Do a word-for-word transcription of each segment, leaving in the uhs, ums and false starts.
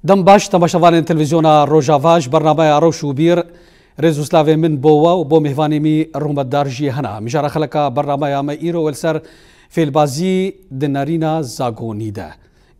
Dem baş, temaşevanên televîzyona Rojava, ji bernameya Rewş û Bîr, rêz û slavê min bo we û bo mêvanê min rûmetdar jî hene. Mijara xeleka bernameya me îro li ser fêlbazî di nerîna zagonî de.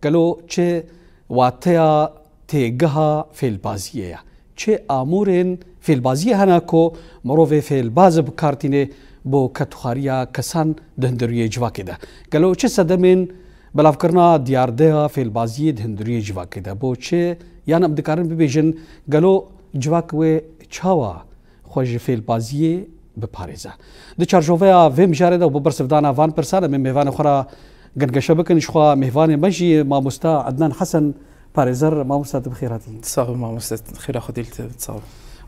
Gelo çi wateya têgeha fêlbaziyê ye? Çi amûrên fêlbaziyê hene ku mirovê fêlbaz bi kar tîne bo ketxariya kesan di hundiriyê civakê de? Gelo çi sedemên belavkirina diyardeya fêlbaziyê di hundiriyê civakê de? Bo çi? Yan em dikarin bibêjin, gelo civak wê çawa xwe ji fêlbaziyê biparêze? Di çarçoveya vê mijarê de û bo bersivdana van pirsan, em ê mêvanê xwe re gengeşe bikin. Jixwe mêvanê me jî mamosta Ednan Hesen, parêzer. Mamosta, tu bi xêr hatî. Sağ ol mamosta, xêra Xwedê li te be, sağ ol.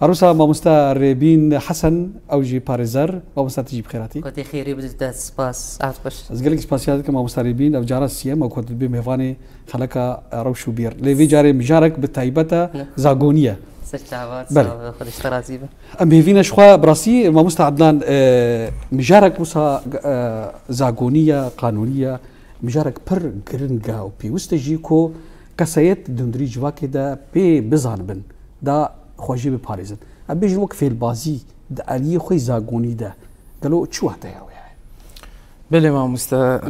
Arûsa mamosta Rêbîn Hesen, ew jî parêzer. Mamosta, tu jî bi xêr hatî. Xwedê xêrê bide te, spas, ewt xweş. Ez gelek spasiya dikim mamosta Rêbîn, ev cara siyem e ku tu dibî mêvanê xeleka Rewş û Bîr. Lê vê carê mijarek bi taybet e, Ne. zagonî ye. Ser çavat, Belê. sağ ol, Xwedê ji te razî be. Em hêvî ne jixwe, bi rastî, mamosta Ednan, e, mijarek wisa, e, zagonî ye, qanûnî ye, mijarek pir giring e û pêwist e jî ku kesayet di hundirî civakê de pê bizanibin, da xwe jî biparêzin. Em bêjin wek fêlbazî di aliyê xwe zagonî de, gelo çi wateya wê heye? Belê mamoste, Hı.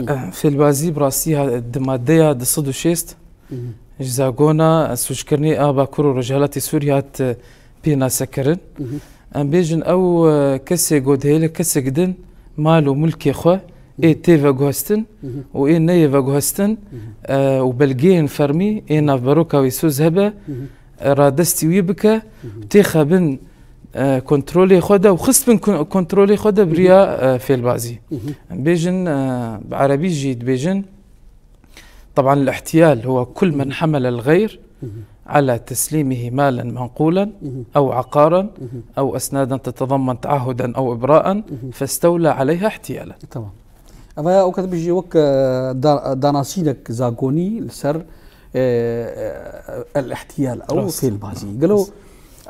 fêlbazî bi rastî ha-, di maddeya du sed û şêst Hı hı. ji zagona sûckirinê a Bakur û Rojhilatê Sûriyê hat, e, pênasekirin. Hı hı. Em bêjin ew, e, kesê ku dihêle kesek din mal û milkê xwe ê tê veguhestin Hı hı. û ê neyê veguhestin, Hı hı. e, û belgeyên fermî ê navberoka wê soz hebe, Hı hı. e, radestî wî bike, Hı hı. têxe bin, e, kontrolê xwe de û xist bin kon-, kontrolê xwe de biriya, e, fêlbazî. Hı hı. Em bêjin, e, bi erebî jî dibêjin, طبعا الاحتيال هو كل من حمل الغير على تسليمه مالا منقولا أو عقارا أو أسنادا تتضمن تعهدا أو إبراء فاستولى عليها احتيالا. Tamam. Ev ya o kadar bir şey yok, e, da-, danasînek zagonî li ser, e, e, el-ihtiyal, ew Rast. fêlbazî. Gelo Rast.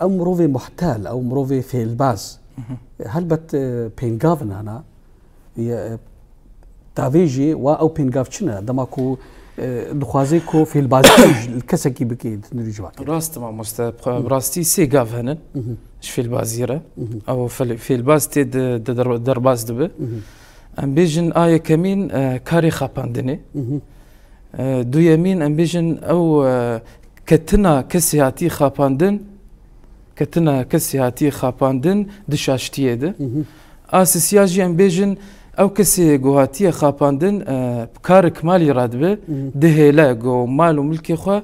ew mirovê muhtel, ew mirovê fêlbaz. Hı hı. Helbet, e, pêngav nana, Ye, e, tavê jî wa ew pêngav çi ne? Dema ku, e, dixwaze ku fêlbazî ji li kesekî bike di nûrî civakê. Rast e mamoste, bi rastî sê gav henin Hı hı. ji fêlbazî re. Hı hı. Ew fel-, fêlbaz tê de, de der-, derbas dibe. Hı hı. Em bêjin a yekemîn, e, karê xapandinê. Hı hı. E, duyemîn, em bêjin, ew, e, ketina kesê hatî xapandin, ketina kesê hatî xapandin di şaştiyê de. Hı hı. A sisiya jî em bêjin, ew kesê ku hatiye xapandin, e, bi karik malî radibe, Hı hı. dihêle ku mal û milkê xwe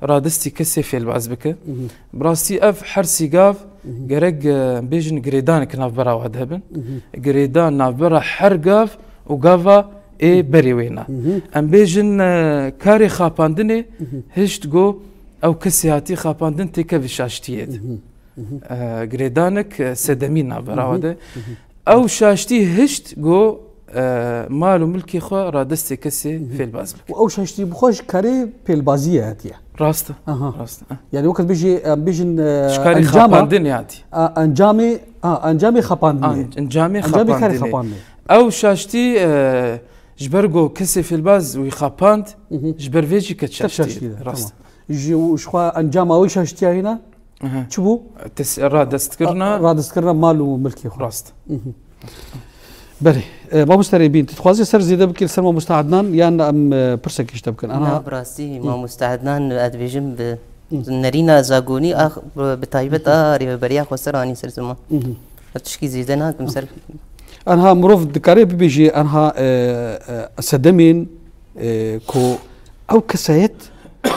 radestî kesê fêlbaz bike. Hı hı. Bi rastî ev her sî gav Hı hı. gerek, e, em bêjin girêdanek navbera wan de hebin. Hı hı. Girêdan navbera her gav û gava ê berê wê ne. Hı hı. Em bêjin, e, karê xapandinê Hı hı. hişt ku ew kesê hatî xapandin têkeve şaştiyê de. Hı hı. Hı hı. E, girêdanek, e, sedemî navbera Hı hı. wan de. Hı hı. Ew şaştî hişt ku, e, mal û milkê xwe radestê kesê Hı hı. fêlbaz bike. Û ew şaştî bi xwe ji karê fêlbaziyê hatiye. Rast e. Aha. Rast e. Yani wekî bêjî, em bêjin, e, Ji karê encama, xapandinê hatî. a, encamê, a, encamê xapandinê. An-, encamê Encamê karê xapandinê. xapandinê. Ew şaştî, e, ji ber ku kesê fêlbaz wî xapand, Hı hı. ji ber vê jî ket Ket şaştî. şaştî de, Rast. tamam. Ji, û ji xwe encama wî şaştiya hîna Aha. çi bû? Tes-, radestkirina. A, radestkirina mal û milkê xwe. Rast. Hı hı. Belê. E, mamoste Rêbîn, tu dixwazî ser zêde bikî li ser mamoste Ednan, yan em, e, pirsekî ji te bikin? Ana. Na, bi rastî, Hı. mamoste Ednan, ez dibêjim bi Hı. nerîna zagonî, a, bi, bi taybet a rêveberiya xweser anî ser ziman. Hı hı. Ez tişkî zêde nakim ser. Anha mirov dikare bibêje, anha, e, e, sedemên, e, ku ew kesayet,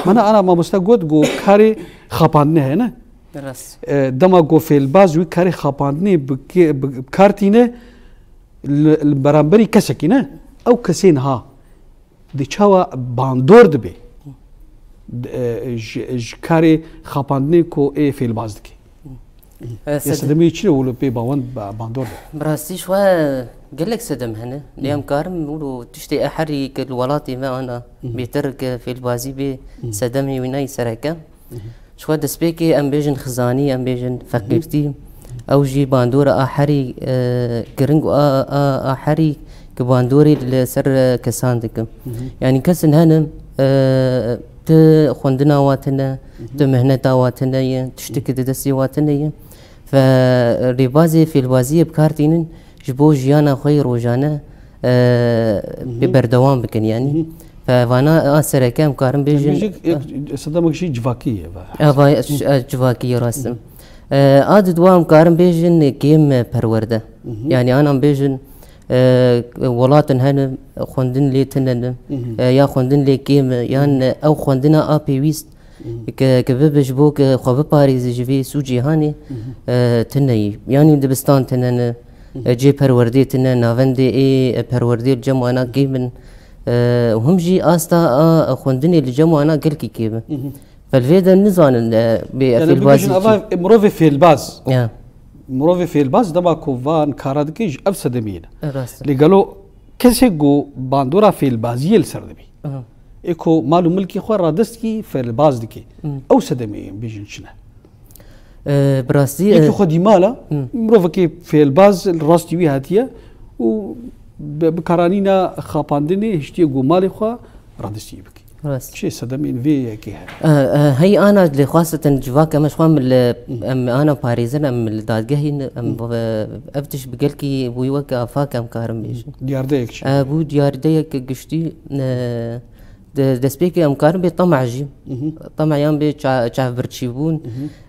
mana ana mamoste got, ku karê xapandinê heye, ne? Rast. E, dema ku fêlbaz wî karê xapandinê bi ke-, bi kar tîne, li, li beramberî kesekî, ne? Ew kesê niha di çawa bandor dibe? D-, e, ji, ji karê xapandinê ku ê fêlbaz dike. E, Ya sedem- sedemê çi ne wilo pê bawand ba-, bandor de? Bi rastî ji xwe gelek sedem hene. Lê Hı. em karim wilo tiştê eherî ke li welatê me ana Hı. bêtir ke fêlbazî bê Hı. sedemê wî nayî sereke. Hı hı. Ji xwe destpêkê em bêjin xizanî, em bêjin feqîrtî. Ew jî bandora a herî, e, giring û a, a, a herî ki bandorê li ser, e, kesan dikim. Hı hı. Yanî kesin henin, e, Ti xwendina wa tune, ti mihneta wa tune ye, tiştekî di destê wa tune ye. Ve rêbazê fêlbaziyê bi kar tînin ji bo jiyana xwe yê rojane, e, bê berdewam bikin yanî. Ve vana a sereke em karin bêjin. Bêjik, e, sedema jî civakî ye ve. Eva, e, civakî ye rast. E, a di dua em karin bêjin kêm perwerde. Yanî ana em bêjin, e, welatin hene, xwendin lê tune ne, e, ya xwendin lê kêm e, yan, e, ew xwendina a pêwîst ke, ke bibe ji bo ke xwe biparêze ji vê sûcê hanê, e, tune yî. Yanî dibistan tune ne, e, cê perwerdê tune, navendê ê, e, perwerdê li cem wana kêm in. E, û him jî asta a, e, xwendinê li cem wana gelkî kêm e. Ve li vê de nizanin, e, bê Yani, fêlbazî bibêjin, ava mirovê fêlbaz. Ya. Mirovê fêlbaz dema ku van kara dike ji ev sedemê ne. E, rast e. Lê gelo kesê ku bandora fêlbaziyê li ser dibî. Aha. Ê ku mal û milkê xwe radest kî fêlbaz dike. Hı. Ew sedemê em bêjin çi ne? E, bi rastî, Yekî e, xwedî mala, Hı. mirovekî fêlbaz li rastî wî hatiye û bi, bi karanîna xapandinê hiştiye ku malê xwe radestî bike. Rast. Çi sedemên vê yekê hene? E, e, hey ana lê xwestin civak em ji xwe em li, em ana parêzin, em li dadgehî ne, em, e, ev tişt bi gelkî bûyî weke afak em karin bêjin. Diyardeyek çi? E, bû diyardeyek giştî, e, de, destpêkê em karin bê tama jî. Tama yan bê ça-, çavbirçîbûn.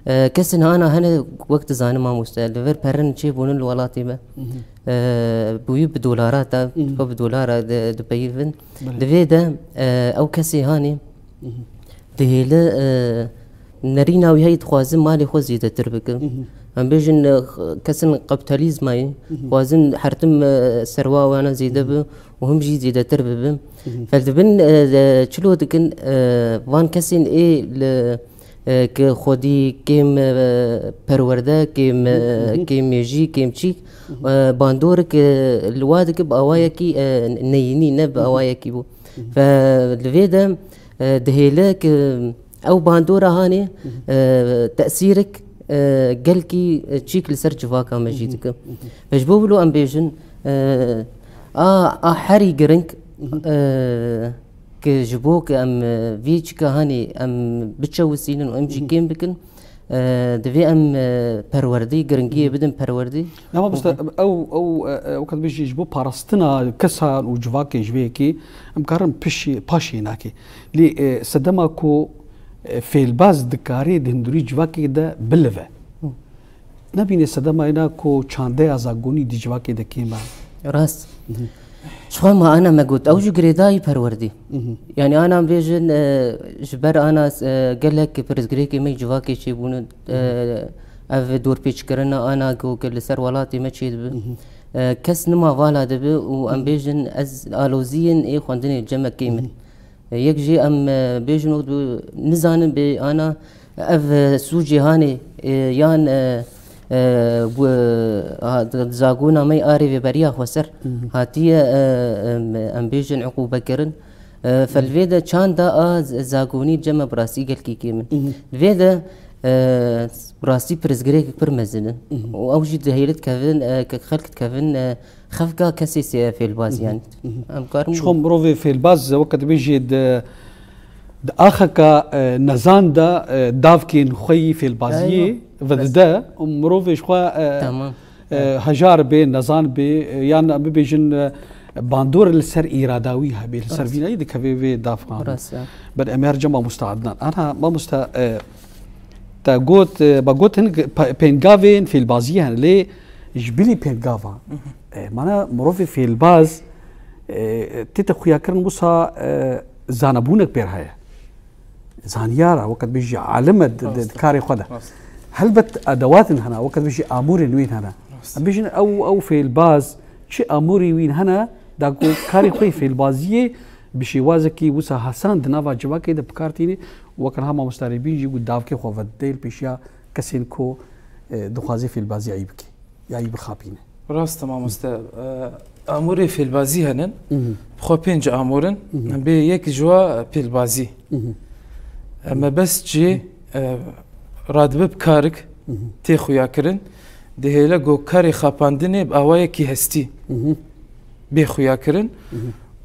E, kesên ana hene wek dizanin mamoste, li vir perin çêbûnin li welatê me. E, bûyî bi dolara te, xwe bi dolara di, dipeyivin. Belê. Di vê de, e, ew kesê hanê dihêle, e, nerîna wî heyî dixwaze malê xwe zêdetir bike. Em bêjin, e, kesên kapîtalîzmayê dixwazin her tim, e, serwa wana zêde bi û him jî zêdetir bibe. Fel dibin, e, de, çilo dikin, e, van kesên ê li, e, ke xwedî kêm, e, perwerde, kêm, e, kêm mêjî, kêm çîk, e, bandorek, e, li wa dike bi awayekî, e, neyînî, ne bi awayekî bû. Ve li vê de, e, dihêle ke ew bandora hanê, e, tesîrek, e, gelkî, e, çîk li ser civaka me jî dike. Ve ji bo wilo em bêjin, e, a, a herî giring, e, ke ji bo ke em, e, vî çika hanê em biçewisînin û em jî kêm bikin, e, divê em, e, perwerdî, giringiyê bidin perwerdî. Lema biste, ew, ew, e, e, weke dibêjî ji bo parastina kesan û civakê ji vê yekê, em karin pişê, paşê nake. Lê, e, sedema ku, e, fêlbaz dikare di hundirî civakê de bilive. Nebîne sedema êna ku çandeya zagonî di civakê de kêm e. Rast. Ji xwe ma ana me got, ew jî girêdayî perwerdî. Yanî ana bêjin, e, ji ber ana, e, gelek pirsgirêkê me civakê çêbûne, e, ev dorpêçkirina ana ku, ku li ser welatê me çêdibe. E, kes nima vala dibe û em bêjin ez aloziyên ê xwendinê cem me kêm in. Yek jî em, e, bêjin û du-, nizanin bê ana ev, e, sûcê hanê, e, yan, e, e, bu, e, ha, zagona me arê vêberiya xweser hatiye, e, em, em bêjin uqûbekirin. E, fel vê de çanda a z-, zagonî cem me bi rastî gelkî kêm in. Vê de, e, bi rastî pirsgirêkek pir mezin in. Û ew jî dihêlit kevin, e, ke xelk dikevin, e, xefka kesê sê fêlbaz, yanî. Em karin Ji xwe mirovê fêlbaz, weke dibêjê di, di axeka, e, nezan de, e, davkên xwe yî fêlbaziyê Eywa. vedide û mirovê ji xwe, e, Tamam. e, hejar bê, nezan bê, e, yan em bibêjin, e, bandor li ser îrada wî hebe, li ser Rast. vînayî dikeve vê davxan. Rast, ya. Ber em her cem mamosta Adnan. Ana mamosta, e, te got, e, ba got hin pe-, pêngavên fêlbaziyê hene, lê ji bilî pêngava, e, mana mirovê fêlbaz, e, tête xuyakirin wisa, e, zanebûnek pêr heye. Zanyar e, weke dibêjî alim e di, di, Rast e. di karê xwe de. Rast. Helbet edewatin hene, weke dibêjî amûrên wîn hene. Rast. Em bêjin ew, ew fêlbaz, çi amûrê wîn hene, da ku karê xwe yê fêlbaziyê bi şêwazekî wisa hesan di nava civakê de bi kar tîne, weke niha mamosta Rêbîn jî got davkê xwe vedide li pêşiya kesên ku, e, dixwaze fêlbazî eyî bike, ya yî bixapîne. Rast e mamoste. E, amûrê fêlbazî hene. Mhm. Bi xwe pênc amûr in. Mhm. Em bê yek ji wa fêlbazî. Mhm. E, mebest jî, e, radibe bi karik tê xuyakirin. Dihêle ku karê xapandinê bi awayekî hestî Mhm. bê xuyakirin Mhm.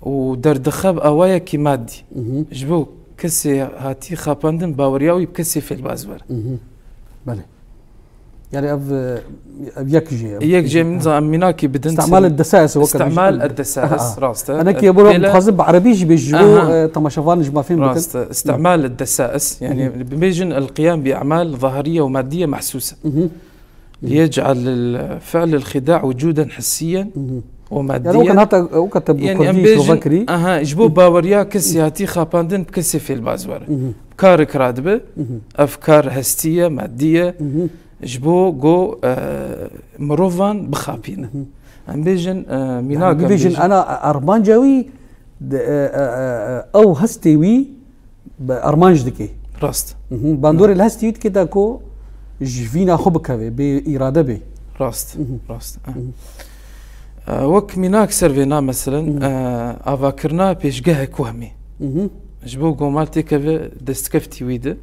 û derdixe bi awayekî madî. Mhm. Ji bo kesê hatî xapandin baweriya wî bi kesê fêlbaz were. Mhm. Belê. Yani ev, ev yek jê ye. Yek jê min za em mînakî bidin. İstimal desais wek. İstimal desais, rast e. Enekî bura dixwazim bi erebî jî bêjî bo, e, temaşevan ji ma fêm bikin. Rast e. İstimal desais, yani bibêjin el qiyam bi e'mal zahiriye û maddiye mahsuse. Liyec'al el fi'l el xida' wucudan hissiyen û maddiyen. Yani weke hata, weke te bi kurdî şova kirî. Aha, ji bo baweriya kesê hatî xapandin bi kesê fêlbaz were. Karik radibe, ev kar hestî ye, madî ye, ji bo go, e, mirovan bixapîne. Em bêjin, e, mînak em bêjin. Ana armanca wî, ew hestê wî bi armanc dike. Rast. Bandorê li hestê wî dike da ku ji vîna xwe bikeve, bê îrade bê. Rast, rast. E, wek mînak ser vêna, meselen, e, avakirina pêşgehek wehmî. Ji bo gomal têkeve destkeftî wî de.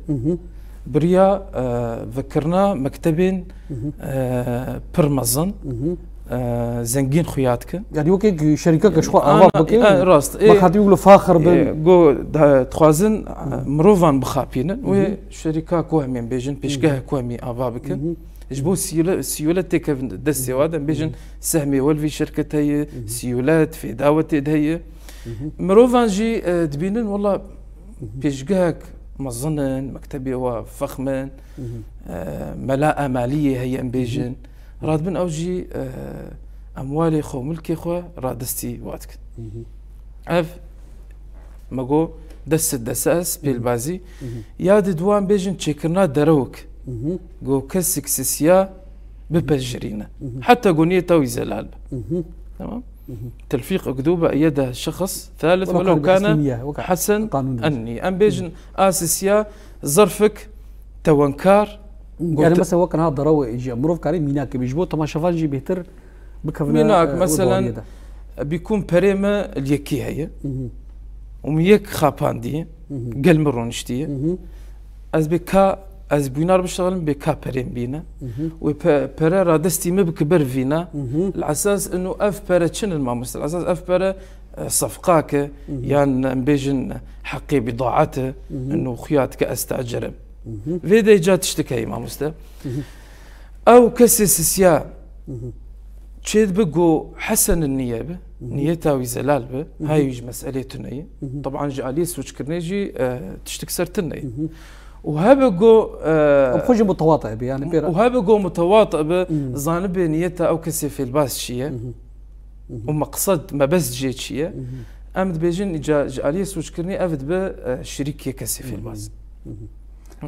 Biriya, e, vekirina mektebên, e, pir mezin, e, zengîn xuya dikin. Yani wekek şerîkeke ji xwe ava bike. Rast. Mek hatî wilo faxir bin. E, go, dixwazin, e, mirovan bixapînin. Wê şerîka ku hemên bêjin, pêşgehek wehmî ava bikin. Ji bo siyule-, siyûlet têkevin destê wa de, em bêjin sehmê we li vî şirket heye, siyûlet, fêda we tê de heye. Mirovan jî, e, dibînin, wela pêşgehek mezin in, mektebê we fexm in, e, mela emaliyê heye, em bêjin. Radibin ew jî, e, emwalê xwe, milkê xwe radestî wa dikin. Ev, me got, dest desas, pêlbazî. Ya di duwan bêjin çêkirina derewik. Go kesik sisiya bipejirîne. Heta go niyeta wî zelal be. Tamam? Telfîq ukdûbe yede şexs thalith welew kane hesen enniye. Em bêjin a sisiya zerfik tewenkar. Yani mesela wek niha derew jî mirov karê mînakê bî. Ji bo temaşevan jî bêhtir bikevine, mînak, e, meselen, bîkûn perê me li yekî heye. Û min yek xapandiye, gel min roniştiye. Ez bê ka, ez bûynar bişexelim, bê ka perê min bîne. Wê pe-, pere radestî me bike ber vîna. Li esas ino ev pere çi ne mamoste? Li esas ev pere, e, sefqak e, yan em bêjin heqê bîdaet e, ino xuya dike ez tecir im. Vê de ca tiştik heye mamoste. Ew kesê sisiya çêdibe ku hesen niye be, niyeta wî zelal be, hay wî ji meselê tune ye. Teban ji aliyê sûckirinê jî, e, tiştik ser tune ye. Û hebe ku, e, Ew xwe jî mutewate be, yani pêra. Û hebe ku mutewate be, zanibe niyeta ew kesê fêlbaz çi ye. Û meqsed, mebest jê çi ye. Em dibêjin ca ji aliyê sûckirinê ev dibe, e, şirîkê kesê fêlbaz.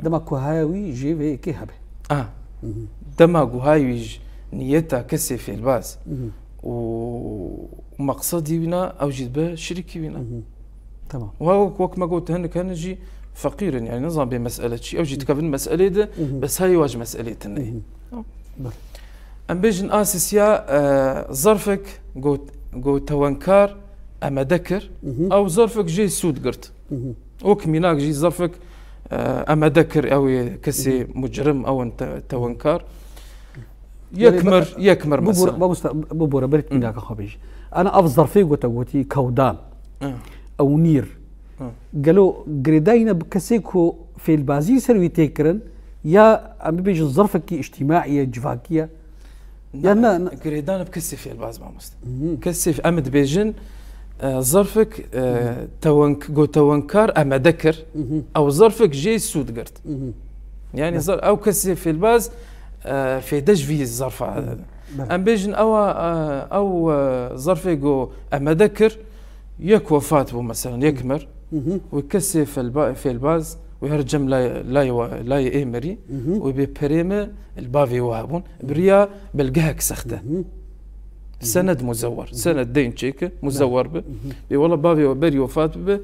Dema ku haya wî jê vê yekê hebe. A. Dema ku hay wî ji niyeta kesê fêlbaz û meqsedî wîna, ew jî dibe şirîkî wîna. Tamam. Wa wek, wek me got, hinek hene jî feqîr in, yani nizan bê mesele çi. Ew jî dikevin meselê de, bes hay wa ji meselê tune ye. Belê. Em bêjin a sisiya, e, zerfek got, got tewenkar emede kir, ew zerfek jê sûd girt. Wek mînak jî zerfek, e, emede kir, ew ê kesê mucrim, ew in te-, tewenkar. Yek mir, yek mir mesela. Mamoste, bibore, berî mînaka xwe bêjî. Ana ev zerfê gote gotî kewdan. Ew nîr. Gelo girêdayî ne bi kesê ku fêlbazî ser wî tê kirin, ya em bibêjin zerfekî îctîmaî ye, civakî ye? Ya ne, ne. Girêdan bi kesê fêlbaz mamoste. Kesê f-, em dibêjin, e, zerfek, e, tewenk-, go tewenkar emede kir. Ew zerfek jê sûd girt. Yani zer-, ew kesê fêlbaz, e, fêde ji vî zerfa. Em bêjin ewa, e, ew, e, zerfê go emede kir, yek wefat bû, meselen, yek mir. Wê kesê felba-, fêlbaz, wê her cem lay-, lay-, layê ê mirî, wê bê perê me li bavê we hebûn. Biriya belgehek sexte. Sened muzewwer. Sened deyn çêke, muzewwer bi. Bê wela bavê we berî wefat bibe,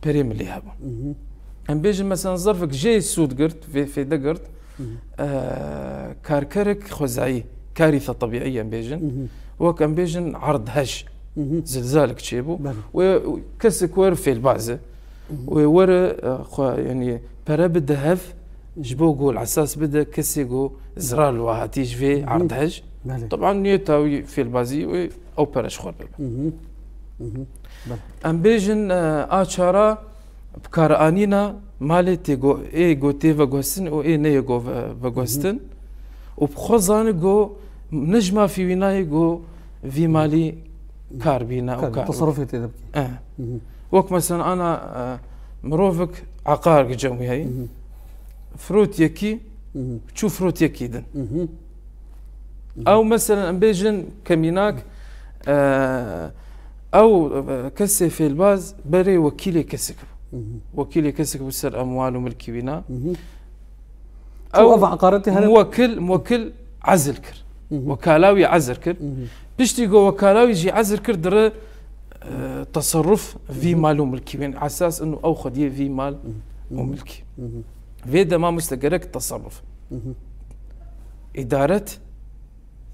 perê min lê hebûn. Em bêjin, meselen, zerfek jê sûd girt, vê fêde girt, e, karkerek xwezayî, karîse tebîî em bêjin, wek em bêjin erdhej, zilzalek çêbû. Belê. Wê kesek were fêlbaz e. Wê were, e, xwe, yani, pere bide hev, ji bo ku li esas bide kesê ku zirar li we hatî ji vê erdhej. Belê. Teban niyeta wî fêlbazî wê ew pere ji xwe bibe. Belê. Em bêjin, e, a çara, Bikaranîna malê tê go-, ê go tê veguhestin û ê neyê go ve-, veguhestin û bi xwe zane go ne ji mafî wî nayê go vî malî kar bîne û Kar, kar tasarrufê tê de bike. Eh. Wek mesela ana, eh, mirovik eqarek cem wî heyî. Firot yekî, çû firot yekî din. Ew mesela em bêjin kemînak, eh, ew, eh, kesê fêlbaz berê wekîlê kesik bû. Wekîlê kesik bû ser emwal û milkî wîna. Ew ev eqaretê here muwekil, muwekil ezil kir. Wekala wî ezil kir. Piştî ku wekala wî jî ezil kir, dire, e, tasarruf vî mal û milkî wîn. Esas inu ew xwediyê vî mal û milkî. Vê dema muste gerek tasarruf. Îdaret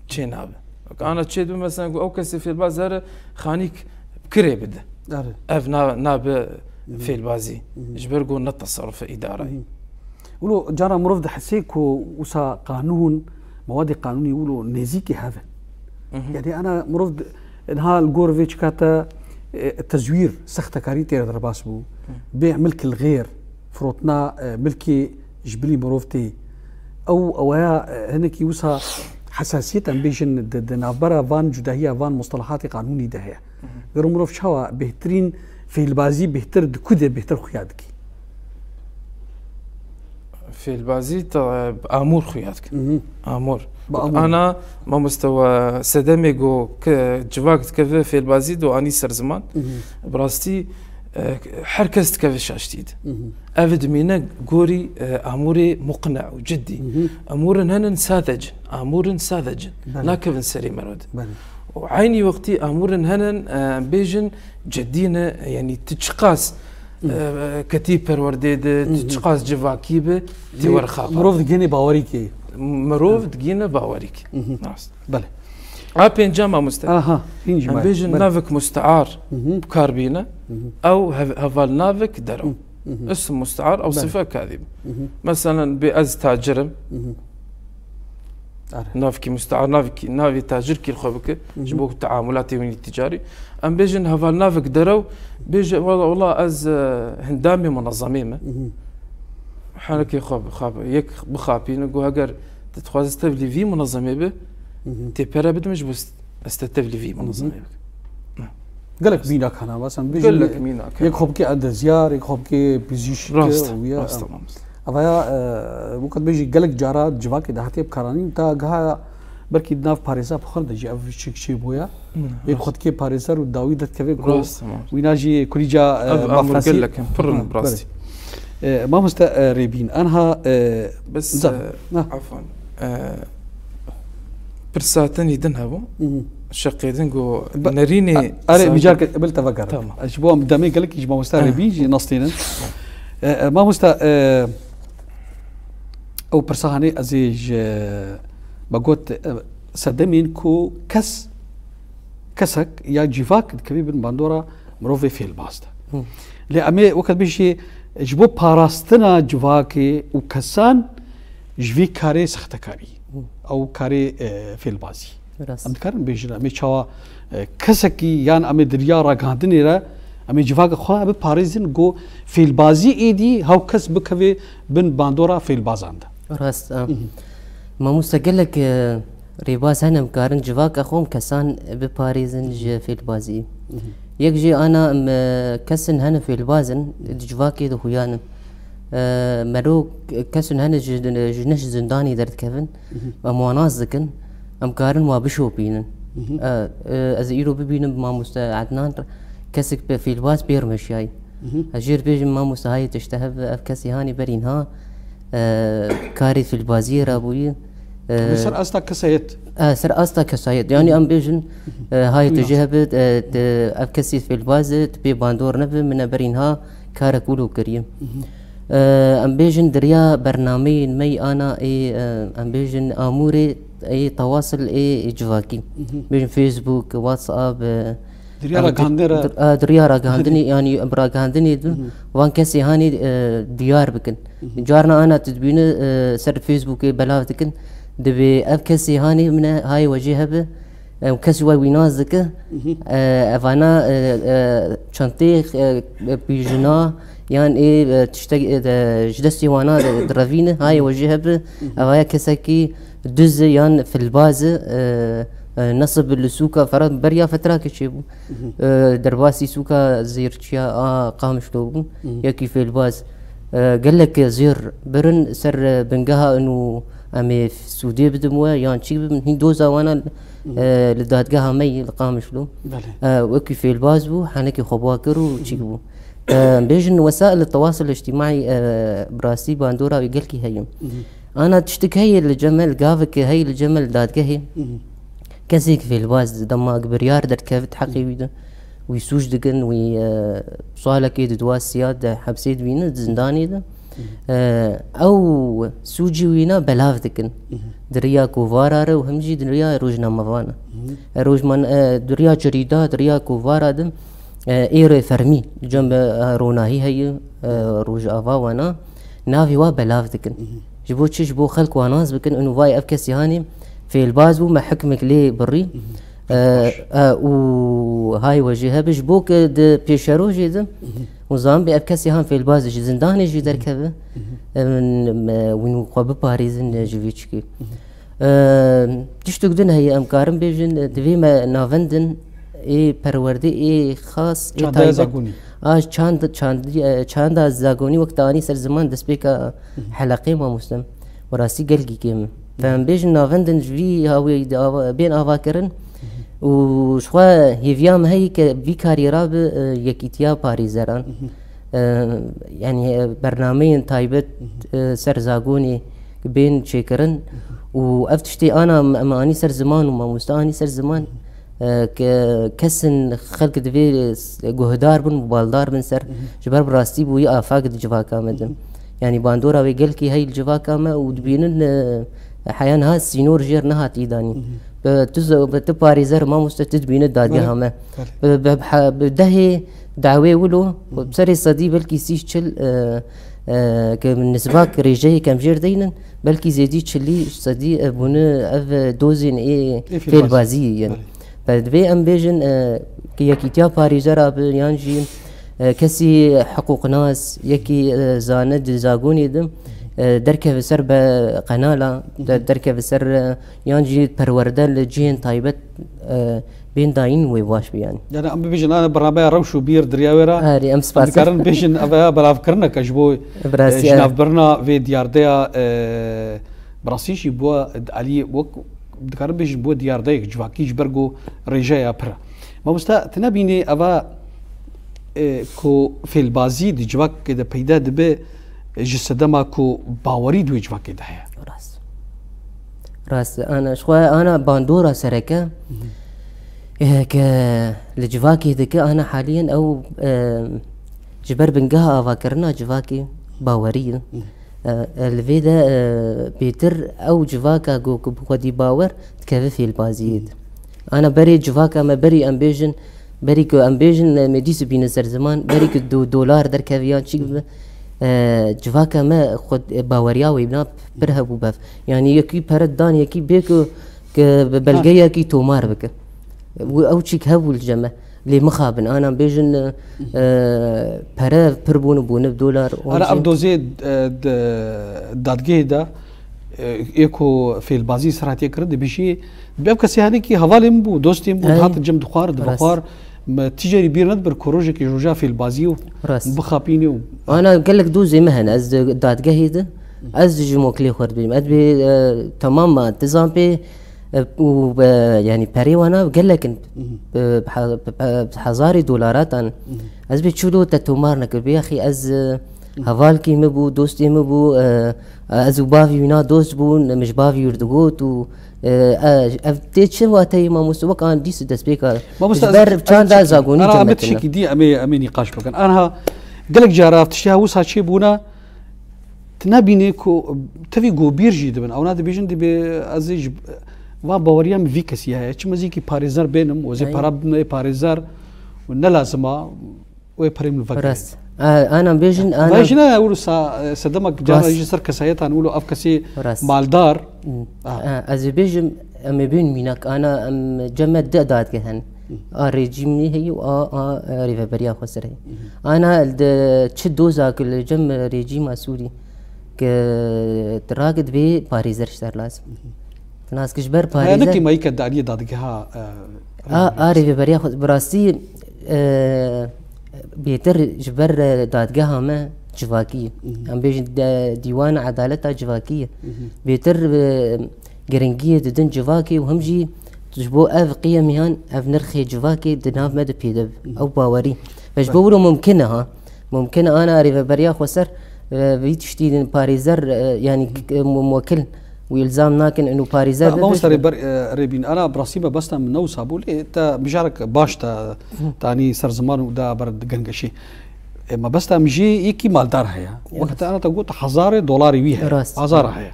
çê nabe. Wek ana çê dibe, mesela, ku ew kesê fêlbaz here xanîk kirê bide. Are. Ev na-, nabe fêlbazî. Ji ber ku ne tasarruf e, îdare ye. Wilo cara mirov dihesê ku wisa qanûn, mewadê qanûnî wilo nêzîkî hev in. Yanî ana mirov di-, niha li gor vê çika te, e, tezwîr, sextekarî tê re derbas bû. Bê milk li xêr, firotina, e, milkê ji bilî mirov tê. Ew, ew ya, e, hinekî wisa hesasiyet em bêjin di, di navbera van cudahiya van mustalahatê qanûnî de heye. Gero mirov çawa bêhtirîn fêlbazî bêhtir di ku de bêhtir xuya dike? Fêlbazî te, e, amûr xuya dike. Amûr. Bi amûr. Ana mamoste we sedemê go ke civak dikeve fêlbazî do anî ser ziman. Bi rastî, e, her kes dikeve şaştî de. Ev dimîne gorî, e, amûrê muqne û cidî. Amûrin henin sadec in. Amûrin sadec in. Belê. Nakevin serê mero de. Belê. Û eynî wextî amûrin henin, e, bêjin cidî ne, yanî tu çiqas, e, ketî perwerdê de, tu çiqas civakî bi, tê were xapa. Mirov digihîne bawerîkê. Mirov digihîne bawerîkê. Rast. Belê. A pênca mamoste. Aha, pêncî Em bêjin belê. Navik mustear bi kar bîne. Ew hev-, heval navik derew. Isim mustear ew sife kadî. Meselen bê ez tacir im. Are. Navkî mustear, navkî, navê tacirkî li xwe bike. Ji bo teamulatê wî ticarî. Em bêjin heval navik derew, bêje, wela, wela ez, e, hindamê munezemê me. Herekê xwe bi-, xwe bi-, yek bixapîne, got, heger tu dixwazî tevlî vî munezemê bi, tê pere bidime ji bo s-, ez te tevlî vî munezemê bikim. Gelek mînak hene, mesela bêjin, Gelek mînak hene. Yek xwe bike endezyar, yek xwe bike pizîşk Rast, û ya, rast, tamam. Ava ya, e, wekî bêjî gelek cara civakê de hatiye bikaranîn, ta giha belkî di nav parêza bi xwe de jî ev çi, çi bûye. Yek xwe dike parêzer û dawî derdikeve ku Rast, tamam. Wîna jî kulîca, e, Ev amûr mafrasî. Gelek in, pir in Ha, bi rastî. Belê. E, mamoste, e, Rêbîn, anha, e, Bes, zan. E, Ha. Afwan. E, pirsa tenî din hebû. Şeqê din ku Be-, nerînê a-, are, sancak- micar ke, bil te vegerim. Tamam. Ji bo em demê gelekî ji mamoste Ha. Rêbîn jî nastînin. E, e, mamoste, e, ew pirsa hanê ez ê ji, me got, e, sedemên ku kes, kesek ya civak dikevî bin bandora mirovê fêlbaz de. Lê em ê wekî bêjî ji bo parastina civakê û kesan ji vî karê sextekarî, ew karê, e, fêlbazî. Rast. Em dikarin bêjin, em ê çawa, e, kesekî yan em ê di riya ragihandinê re, em ê civaka xwe biparêzin ku fêlbazî êdî hew kes bikeve bin bandora fêlbazan de. Rast, e. Mamoste gelek, e, rêbaz hene em karin civaka xwe û kesan biparêzin ji fêlbazî. Yek jî ana em, e, kesin hene fêlbaz in, di civakê de xuyan in. E, mero kesin hene ji, ji ne ji zindanê derdikevin, em wan nas dikin, em karin wa bişopînin. E, e, ez îro bibînim mamoste Ednan, kesik pe fîlbaz pêr meşiyayî. Ez jêr bêjim mamoste hayê tişte hev, ev kesî hanî berî niha, e, karê fîlbaziyê rabûyî. E, Li ser asta kesayet. E, ser asta kesayet. Yanî em bêjin, e, hayê tu jê hebe, e, te, ev kesî fêlbaz e, tu pê bandor nebe, min e berî niha karek wilo kiriye. E, em bêjin diriya bernameyên me yî ana ê, e, em bêjin amûrê ê tewasil ê civakî. Bêjin Facebook, WhatsApp, e, Di riya ragihandinê re. Di, e, di riya ragihandinê, yanî bi ragihandinê de van kesê hanê, e, diyar bikin. Carna ana tu dibîne, e, ser Facebookê belav dikin. Dibê ev kesê hanê min e, hayê we jê hebe, Ew kes wa wî nas dike, e, evana, e, e, çantê, e, pîjina yan ê, e, tiştek, e, de, ji destê wana de, direvîne, hayê we jê hebe, evaya kesekî duz e yan filbaz e, e, e, nesib li sûka Fera-, beriya fetrake çêbû. E, derbasî sûka Zêrçiya a Qamişlo bû, yekî fêlbaz. E, gelek zêr birin ser, e, bingeha û em ê sûdê bidin we yan çî bibin, hîn doza wana, e, li dadgeha me yî li Qamişlo. Belê. E, wekî fêlbaz bû, henekê xwe ba kir û çîk bû. E, em bêjin wesail tewasul îctîmaî, e, bi rastî bandora wê gelkî heye. Ana tiştik heye li cem me, li gavik heye li cem me li dadgehê. Kesêk fêlbaz dema biryar derkevit heqê wî de, wî sûc dikin, wî, e, salekê di dua siya de hepsê dibînin, di zindanê de. E, ew sûcî wîna belav dikin. Di riya kovara re û him jî di riya rojnamevan e. E, rojman-, e, di riya cerîda, di riya kovara de, e, êrê fermî, cem, e, ronahî heye, e, rojava wana, navê wa belav dikin. Ji bo çi? Ji bo xelk wa nas bikin, û vay ev kesî hanê fêlbaz bû, me hikmek lê birî. E, e, û hay we jê hebe, ji bo ke di pêşerojê de, û zan bê ev kesî han fêlbaz ji zindanê jî derkeve, e, min, me, wîn xwe biparêzin, e, ji vê çikê. E, tiştek din heye, em karin bêjin, e, divê me navendin ê perwerdê, ê xas, ê Çanda taybet. Zagonî. A çand-, çand-, e, çanda zagonî wek te anî ser ziman destpêka heleqê mamoste. Bi rastî gelkî kêm e. Ve em bêjin navendin ji vî hawî de ava, bên avakirin û ji xwe hêviya me heye ke vî karî rabe, e, yekîtiya parêzeran. E, yanî, e, bernameyên taybet, e, ser zagonê bên çêkirin û ev tiştê ana em, em anî ser ziman û mamoste anî ser ziman, e, ke kesin xelk divê, e, guhdar bin û baldar bin ser, ji ber bi rastî bûyî afak di civaka me de. Yanî bandora wê gelkî hey li civaka me û dibînin, e, heya niha sînor jêr nehat îdanî. Bi tu ze-, bi tu parêzer mamoste tu dibîne dadgeha me. Belê. Bi, bi, bi, bi dehê dawê wilo, serê sedî belkî sî çil, e, e, ke nisbak rêjeyê kem jêr deynin, belkî zêdî çilî sedî, e, bûne ev, e, dozên ê fêlbazî yên. Belê. Pe divê em bêjin, e, ke yekîtiya parêzera bi yan jî, e, kesî hiqûqnas, yekî, e, zane di zagonê de, e, derkeve ser be qenala, de-, derkeve ser, e, yan jî perwerde li cihên taybet, e, bên dayîn wê baş bi yanî. Yani em bibêjin, ana bernamaya rewş û bîr diriya wê re. Erê, em spas. Em dikarin bêjin, ev ya belavkirineke ji bo, e, ji navbirina vê diyardeya, e, bi rastî jî bo, e, alî wek dikarin bêjin bo diyardeyek civakî ji ber ku rêjeya pir e. Mamoste, tu nebînî eva, e, ku fêlbazî di civakê de peyda dibe, e, ji sedema ku bawerî di wê civakê de heye. Rast. Rast. Ana, ji xwe ana bandora sereke, e, ke li civakê dike, ana haliyen ew, e, ji ber bingeha avakirina civakê bawerî ye. E, e, li vê de, e, bêtir ew civaka ku, ku bi xwedî bawer dikeve fêlbaziyê de. Ana berê civaka me, berî em bêjin, berî ku em bêjin, e, me dîs bîne ser ziman, berî ku do-, dolar derkeve yan çî bibe, e, civaka me xwe, e, baweriya wê bina pir hebû bev. Yanî yekî pere dan yekî bê ku, ku bi belgeyekî tomar bike. Ew çîk hebû li cem me. Lê mixabin, ana bêjin, e, pere pir bûn û bûne bi dolar. Ara ev dozê, e, d-, dadgehê de, e, ê ku fêlbazî ser hatiye kirin, dibêjî, bi ev kesê henekî hevalê min bû, dostê min bû, dihatin cem dixwar, dibixwar, me tîjarî bîr nedibir ku rojekê roja fêlbazî û bixapînê û. Ana gelek dozê me hene, ez di dadgehê de, ez ji moklê xwe dibêm. Ez bê, e, temam ma, dizan pê, E, û, e, yanî perê wana gelek in. Bi, bi he-, bi, bi, bi hezarê dolaratan. Ez bê çilo te tomar nekir. Bê yaxî ez, e, hevalkî min bû, dostê min bû, e, e, ez û bavî wîna dost bûn, min ji bavî wî digot û, e, e, ev tê çi wateyê mamoste wek an dîs destpêka. Mamoste, ji ber çanda zagonî. Ara em ê tiştekî dî em ê, em ê nîqaş bikin. Anha gelek cara ev tiştê ha wisa çêbûna. Tu nebînî ku tevî ku bîr jî dibin. Ewna dibêjin, dibê ez ê ji van baweriya min vî kesî heye. Çima zîkî parêzer bênim, û ez ê para bidime ê parêzer û ne lazim a wê perê min vekirê. Rast. A, ana bêjin, ana. Vay jina wilo sa, e, sedema cara jî ser kesayetan wilo ev kesê maldar. Hmm. A. A, ez ê bêjim, em ê bên mînak, ana em cem me di dadgeh hene. A rejîmê heye û a, a, e, Rêveberiya Xweser heye. Ana li çi dozak li cem rejîma Sûrî ke rake dibê parêzer ji ser lazim. Nas ki ji ber Haya ne parêzer kîmayî ke di aliyê dadgeha, e, A, a rêveberiya xwe, bi rastî, e, bêtir ji ber, e, dadgeha me civakî ye. Em bêjin de, dîwana edaleta civakî ye. Bêtir, e, giringiyê didin civakê û him jî ji bo ev qiyemiyan, ev nirxê civakê di nav me de pêde be. Ew bawerî. Ve ji bo wilo mumkin e ha. Mumkin e ana rêveberiya xweser, e, vî tiştî din parêzer, e, yanî k-, k-, mu-, muwekil û îlzam nakin û parêzer bibe. Mamosta Rêber, e, Rêbîn, ana bi rastî mebesta min ne wisa bû, lê te mijarek baş te, te anî ser ziman û da ber gengeşî. E, mebesta min jî yekî maldar heye. Wek te ana te got hezarê dolarê wî heye. Rast. Hezara heye.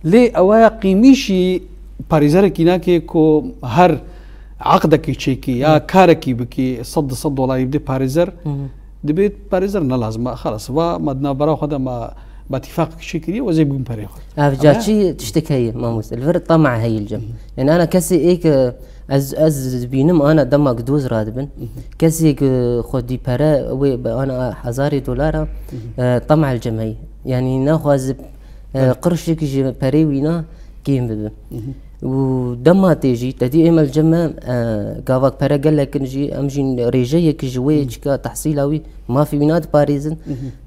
Lê ew ya qîmî jî parêzerekî nake ku her eqdekî çêkî ya karekî bikî sed du sed dolarî bidê parêzer, dibê parêzer ne lazim e. Xelas, va me di navbera xwe de me, me tîfaqek çêkiriye, wezê bûn perê xwe. Ev Ama ca çi tiştek heye, mamoste. Li vir tama heye li cem. Yani ana kesê ê ke ez, ez dibînim ana dema ku doz radibin. Kesê ku xwedî pere wê bi ana hezarê dolara, e, tama li cem heye. Yani naxwaze, e, qirşek ji perê wîna kêm bibe. Û dema tê jî, te dî ê me li cem me, e, gavak pere gelek in jî, em jî rêjeyek ji wê çika tehsîla wî, mafê wîna diparêzin,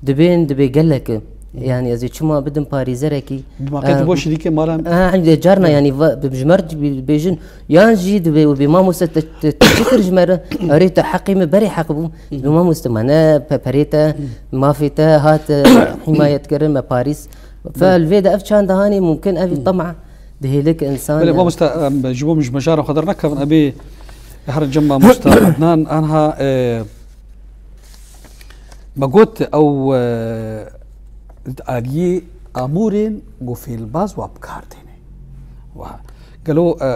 dibên, dibê gelek e. Yani ez ê çima bidim parêzerekî, Bi maketê e, bo şirîkê mala em. E, carna yani va-, bi-, ji me re bê-, bêjin, yan jî dibê, wê bê mamoste te, te, te çi kir ji me re, erê te heqê me berê heq bû. Bi mamoste me ne pe-, perê te, mafê te hat, e, himayet kirin, me parîz. Fe li vê de ev çanda hanê mumkin ev tama dihêlike insan. Belê, e, mamoste, em, ji bo min ji mijara xwe dernekevin, em ê herin cem mamoste Adnan, anha, e, me got ew, e, di aliyê amûrên ku fêlbaz wa bi kar têne. Wa, gelo, e,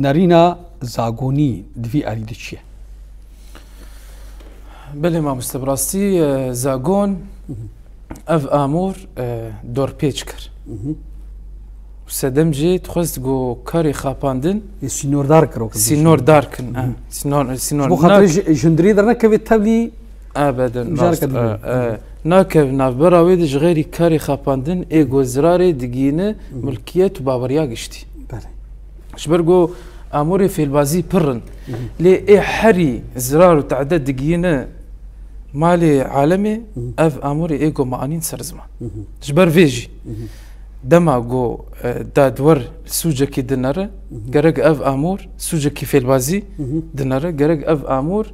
nerîna zagonî di vî alî de çi ye? Belê mamoste, bi rastî, e, zagon ev amûr, e, dorpêç kir. Û sedem jî dixwest ku karê xapandin Ê sînordar kir, o sînordar kin, e, sînor-, sînor-, Ji bo xatirê nak- ji-, ji hundirê dernekevê tevlî Ebeden, mijareke rast, din e, e, nakev navbera wê de ji xeyrî karê xapandin ê ku zirarê digihîne milkiyet û baweriya giştî. Belê. Ji ber ku amûrê fêlbazî pir in. Lê ê herî zirar û te'de digihîne malê alemê, ev amûrê ê ku me anîn ser ziman. Ji ber vê jî dema ku, e, dadwer sûcekî dinere, gerek ev amûr sûcekî fêlbazî dinere, gerek ev amûr,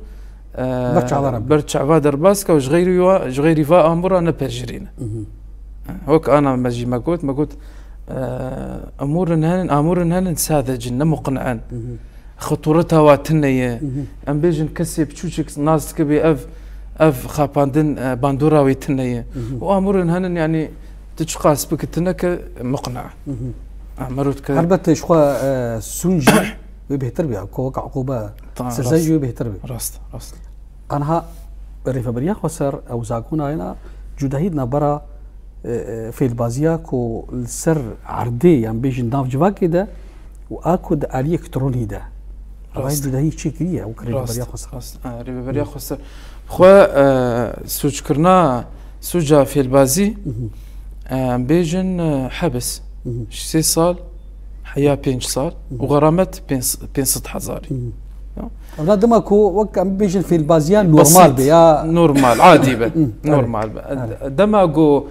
e, Ber çava re be. ber çava derbas ke û ji xeyrî wa, ji xeyrî va amûra nepejirîne. Wek ana me jî me got, me got, e, amûrin henin, amûrin henin sadec in, ne muqni'in. Xetureta wa tune ye. Em bêjin kesê biçûçik nas dike bê ev, ev xapandin, e, bandora wê tune ye. Û amûrin henin, yanî tu çiqas bike tune ke muqna. Emerot ke Helbet ji xwe, e, sûn jî wê bêhtir bê, ku wek uqûbe Tamam, size rast. jî wê bêhtir bê. Rast, rast. Anha rêveberiya xweser ew zakona yena cudahî di navbera, e, e, fêlbaziya ku li ser erdê yan bêjin nav civakê de û a ku di aliyê elektronî de. Ev Rast. cudahî çêkiriye wek Rast, rêveberiya xweser. rast. Ha, rêveberiya xweser. Xwe, e, sûckirina sûca fêlbazî, e, em bêjin, e, hebis. Ji sê sal heya pênc sal û xeramet pênc, pênc sed hezarî. Ya. Evla dema ku wek em bêjin fêlbaziya normal Besît, be ya. normal, adî be. Hı, Normal be. evet. Dema ku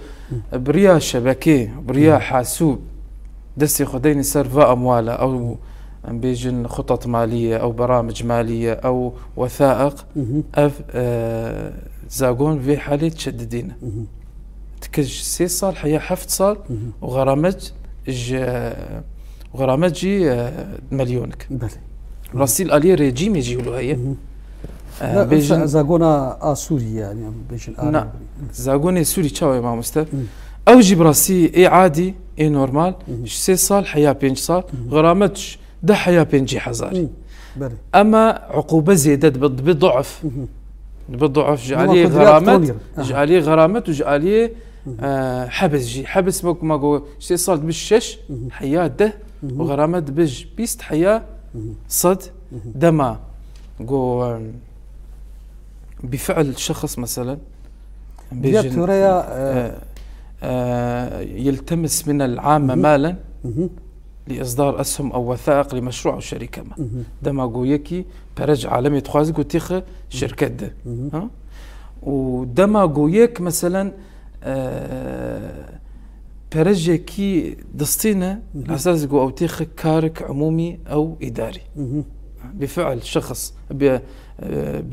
biriya şebekê, biriya hasûb destê xwe deyne ser va emwala, ew em bêjin xutat maliye, ew beramec maliye, ew wethaiq, ev, e, zagon vê halê çi didîne. Dike ji sê sal heya heft sal û xeramet ji, û xeramet jî, e, milyonik. Belê. Rastî li aliyê rejîmê jî wilo heye. E, Ya, bêjin zagona a Sûrî yani, em bêjin a Na, Rêberî. zagonê Sûrî çawa ye mamoste? Ew jî bi rastî ê adî, ê normal, ji sê sal heya pênc sal, xeramet ji deh heya pêncî hezarî. Hı, belê. Ema uqûbe zêde dibe, dibe du'f. Dibe du'f ji Dema aliyê ku dirya xeramet, tolîr. ji Aha. aliyê xeramet û ji aliyê, e, hebs jî. Hebs wek ma got, sê sal dibe şeş, heya deh, û xerame dibe ji bîst heya sed dema ku, em, bi fiil şexs, meselen, em bêjin, e, e, yiltemis min el-amme malen li isdar eshum ew wethaiq li meşru' ew şerîke ma. Dema ku yekî pere ji alemê dixwaze ku têxe şirket de. Ha? Û dema ku yek, meselen, e, perejekî distîne, esas ku ew têxe karik umûmî ew îdarî. Bi fiil şexs, bi, e,